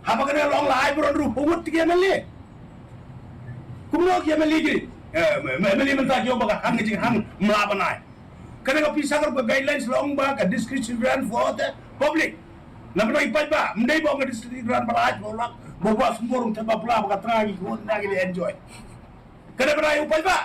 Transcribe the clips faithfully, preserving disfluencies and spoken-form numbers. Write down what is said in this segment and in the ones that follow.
Haba kane long la ai baroh hynriewphew ngut ki M L A. Kumno ki M L A ki? Eh, M-, M-, M L A mynta ki ong ba ka hang ka jinghang mla ban ai. Kane ka pisa ka ruh ka guidelines long ba ka discretionary grant for the public. Namar i paidbah, ym dei ba ong ka discretionary grant ba la ai shiphew lak, ba ba sumur ym tip ba pla ba ka tnga ki khun na ki dei enjoy. Kane ba la ai u paidbah.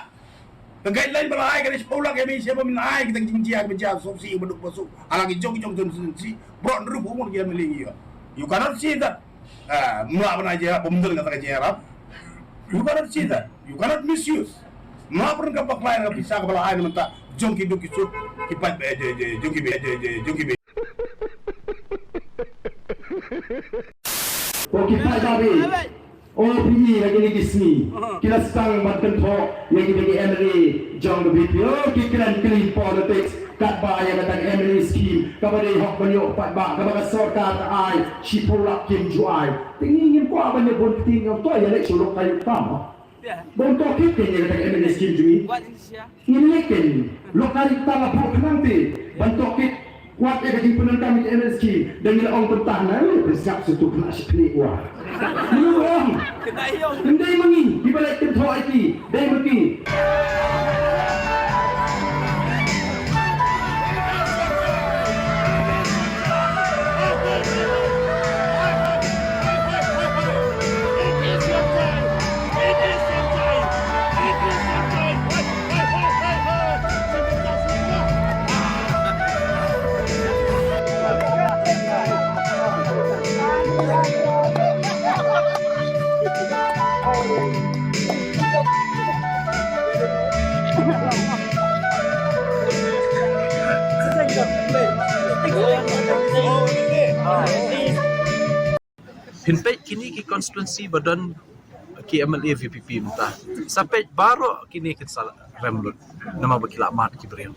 Ka guideline ba la ai ka dei shiphew lak, ïa me sha ba men ai kita ki jingjia ki ba jia sop si ba duk ba suk. Ala ki jong ki jong jong si si. Baroh hynriewphew ngut ki M L A ngi ïa. You cannot say that. Ah, mla ban ai jia, bym don kata ka jia. You cannot say that. You cannot misuse. Mla pyrkhat ka ba klai ka pisa ka ba la ai na mynta jong ki duk ki suk ki paid, eh, jong, jong, jong ki be, jong, jong, jong ki be. Ko ki paid ba be. O phi i ha kine ki sngi ki la sdang ban kynthoh ïa kine ki M L A jong ka VPP. O ki kren clean politics katba ïa kata ka M L A scheme kaba dei hok ban ïoh paidbah kaba ka sorkar ka ai shiphew lak kim ju ai. Te ngi ngim kwah ban ïa bun ktien, ngam kwah ïa leit sha lok ka ïa tam. Bun to kit kein ïa kata ka M L A scheme jong ngi. Ngin leit kein lok ka ri ta la pok nang te ban to kit kwat ïa ka jingpyndonkam ïa ka M L A scheme. Dang ngi la ong tang na leit pynsngap sha tu khynnah shi khlieh wa. Ngi ong. Ym dei ma ngi kiba leit kynthoh ïa ki, dei ma ki. Phin peit kine ki constituency ba don ki M L A VPP mynta. Sa peit baroh kine kin sa rem lut. Namar ba ki la mad ki briew.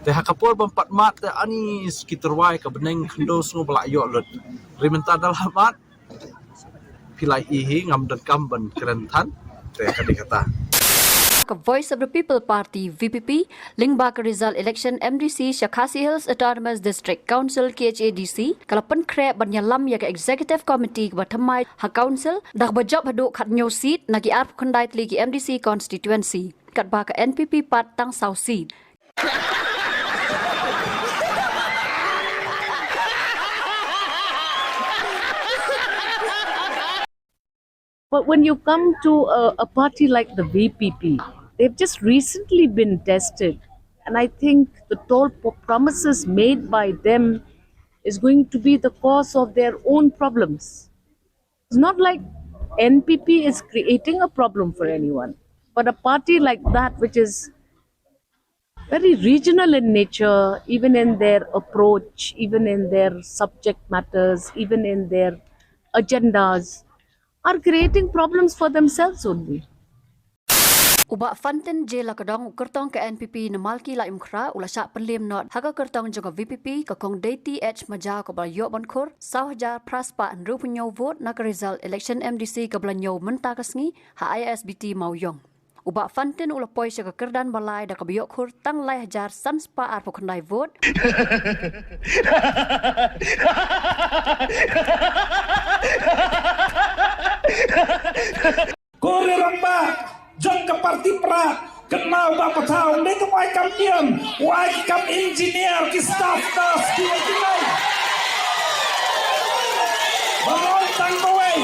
Te ha ka por ban pat mad te ani ki tyrwa ka bneng khyndew sngew ba la ïoh lut. Ri mynta da la mad. Phi la i hi ngam donkam ban kren than. Te ka dei kata. Ka Voice of the People Party, VPP, lyngba ka result election MDC sha Khasi Hills Autonomous District Council, KHADC, ka la pynkhreh ban ïalam ïa ka Executive Committee kaba thymmai ha Council da kaba jop haduh khathynñiew seat na ki arphew khyndai tylli ki MDC constituency, katba ka NPP pat tang saw seat. But when you come to a, a party like the VPP, they've just recently been tested. And I think the tall p-, promises made by them is going to be the cause of their own problems. It's not like NPP is creating a problem for anyone, but a party like that, which is very regional in nature, even in their approach, even in their subject matters, even in their agendas, are creating problems for themselves only. U Bah Fantin J Lakadong, u kyrtong ka NPP na Malki Laitumkhrah, u la shah pynliem not ha ka kyrtong jong ka VPP, ka Kong Deiti H Majaw, kaba la ïoh ban khur saw hajar phra spah hynriewphew hynñiew vote na ka result election MDC kaba la ñiew mynta ka sngi ha ISBT Mawïong. U Bah Fantin u la poi sha ka kyrdan ba lai da kaba ïoh khur tang lai hajar san spah arphew khyndai vote. Ko ri rangbah jong ka party Prah, kynmaw ba pathaw, ym dei kam ai kam niam, u ai ki kam engineer, ki staff nurse, ki wei ki wei. Ba ong tang kawei.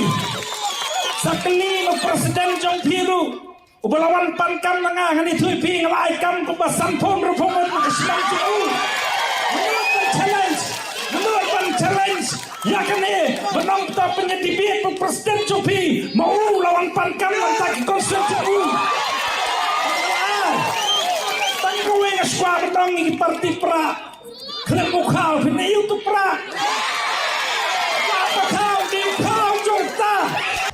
Sa kylli u president jong phi ruh, uba la wan pan kam na nga, ngan ïathuh ïa phi, nga la ai kam kumba sanphew hynriewphew ngut na ka shnong jong u. Nga mut ban challenge, nga mut ban challenge ïa kane, ban ong to pynïadebate bad u president jong phi, ma u la wan pan kam na ka constituency jong u. Tang kawei nga sngewbha ban ong ïa ki party Prah. Khlem u khaw phin ïa u tu Prah. Ba khaw dei u khaw jong ta.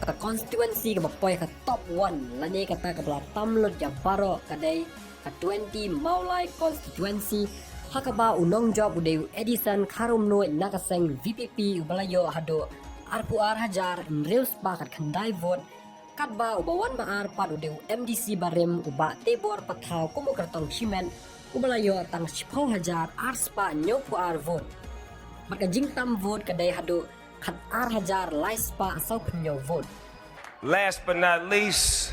Ka constituency kaba poi ka top one lane kata kaba la tam lut ïa baroh ka dei ka twenty Mawlai constituency, ha kaba u nongjop u dei u Edison Kharumnuid na ka seng VPP uba la ïoh haduh arphew ar hajar hynriew spah khatkhyndai vote. Katba uba wan ba ar pat u dei u MDC barim u Bah Tebor Pathaw kum u kyrtong shimet uba la ïoh tang shiphew hajar ar spah hynñiewphew ar vote. Bad ka jingtam vote ka dei haduh Khat ar hajar lai spah saw phew hynñiew vote. Last but not least,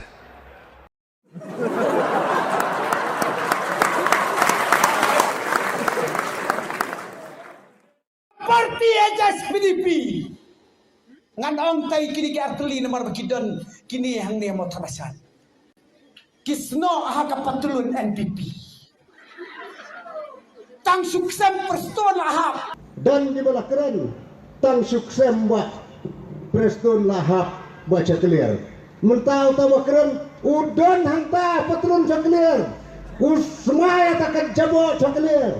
Party H S P D P. Ngan ong tai kine ki artylli namar ba ki don kine hangne mo thabasan. Ki snoh ha ka patlun N P P. Tang shu ksem Prestone la hap. Don kiba la kren tang shu ksem ba Prestone la hap ba cha clear. Mynta uta ba kren u don hangta patlun cha clear. U smai ata ka jabo cha clear.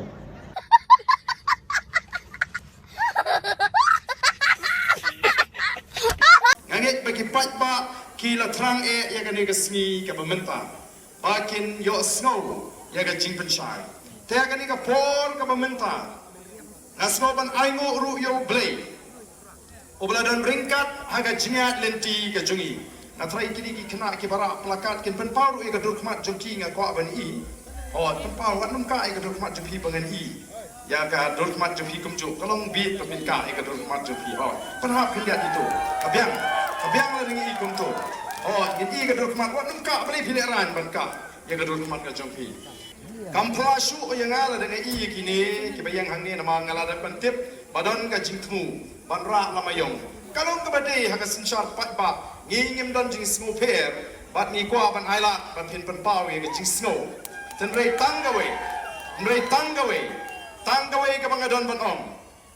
Nga ngeit ba ki paidbah ki la thrang eh ïa kane ka sngi kaba mynta ba kin ïohsngew ïa ka jingpynshai. Te ha kane ka por kaba mynta nga sngew ban ainguh ruh ïa U Blei uba la don ryngkat ha ka jingïaid lynti ka jong ngi. Nga tharai kine ki khynnah kiba rah plakat kin pynpaw ruh ïa ka dur khmat jong ki, nga kwah ban i. Hooid, pynpaw, wat nym kah ïa ka dur khmat jong phi ba ngan i ïa ka dur khmat jong phi kumjuh. Ka long bit ba phin kah ïa ka dur khmat jong phi. Hooid, pynhap khyndiat ito. Ka biang, ka biang lada ngi i kumto. Hooid, ngin i ka dur khmat, wat nym kah, balei phi lehraiñ ban kah ïa ka dur khmat ka jong phi. Kam pla shuh ïa nga lada nga i ïa kine kiba ïeng hangne, namar nga la dep ban tip ba don ka jingthmu ban rah lama ïong. Ka long kaba dei ha ka synshar paidbah, ngi ngim don jingsngewpher bad ngi kwah ban ailad ban phin pynpaw ïa ka jingsngew. Hynrei tang kawei, hynrei tang kawei, tang kawei kaba nga don ban ong.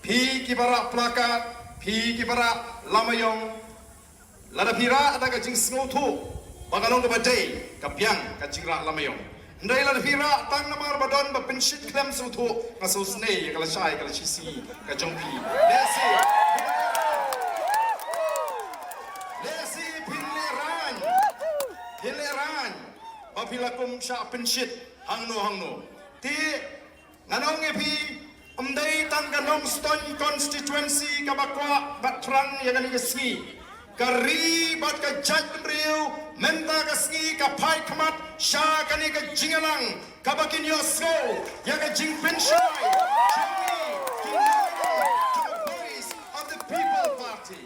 Phi kiba rah plakat, phi kiba rah lama ïong, lada phi rah da ka jingsngewthuh ba ka long kaba dei, ka biang ka jingrah lama ïong. Hynrei lada phi rah tang namar ba don ba pynshit khlem sngewthuh, nga sngewsynei ïa ka lashai ka lashisngi ka jong phi. Lehse, lehse phin lehraiñ, phin lehraiñ ba phi la kum shah pynshit hangno hangno. Te ngan ong ïa phi, ym dei tang ka Nongstoiñ constituency kaba kwah bad thrang ïa kane ka sngi. Ka ri bad ka jaitbynriew mynta ka sngi ka phai khmat sha kane ka jingïalang kaba kin ïohsngew ïa ka jingpynshai jong ngi ki nongïalam jong ka Voice of the People Party.